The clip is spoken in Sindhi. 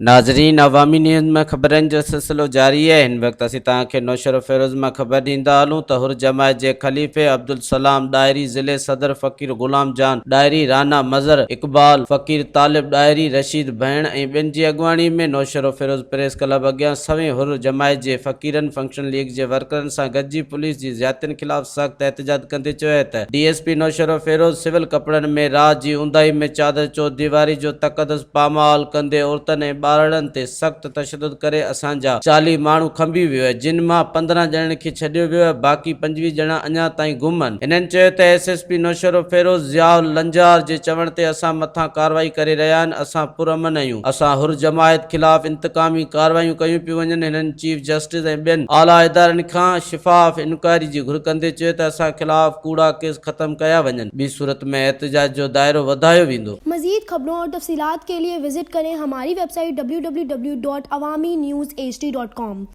ناظرين عوامي نيوز ۾ خبرن جو سلسلو جاري آهي هن وقت اسين توهان کي نوشهروفيروز مان خبر ڏيندا هلون ته حر جماعت جي خليفي عبدالسلام ڏاهري ضلعي صدر فقير غلام جان ڏاهري رانا مظهر اقبال فقير طالب ڏاهري رشيد ڀيڻ ۽ ٻين جي اڳواڻي ۾ نوشهروفيروز پريس ڪلب اڳيان سوين حر جماعت جي فقيرن فنڪشنل ليگ جي ورڪرن سان گڏجي پوليس جي زيادتين خلاف سخت احتجاج ڪندي چيو آهي ته D S P Naushahro Feroze civil ڪپڙن ۾ رات جي اونداهي ۾ چادر چوديواري جو تقدس پامال ڪندي عورتن ۽ ٻارڙن تي سخت تشدد ڪري اسان جا 40 ماڻهو کنڀي ويو آهي جن مان 15 ڄڻن کي ڇڏيو ويو آهي باقي 25 ڄڻا اڃا تائين گم آهن هنن چيو ته S S P Naushahro Feroze Zia Lanjar جي چوڻ تي اسان مٿان ڪارروائي ڪري رهيا آهن اسان پرامن آهيون اسان حر جماعت خلاف انتقامي ڪارروايون ڪيون پيون وڃن هنن چيف جسٽس ۽ ٻين اعليٰ ادارن کان شفاف انڪوائري جي گهر ڪندي چيو ته اسان خلاف ڪوڙا ڪيس ختم ڪيا وڃن ٻي صورت ۾ احتجاج جو دائرو وڌايو ويندو. مزيد خبرون اور تفصيلات کے لئے وزٽ ڪرين ھماري website W W W dot Awami news H D dot com.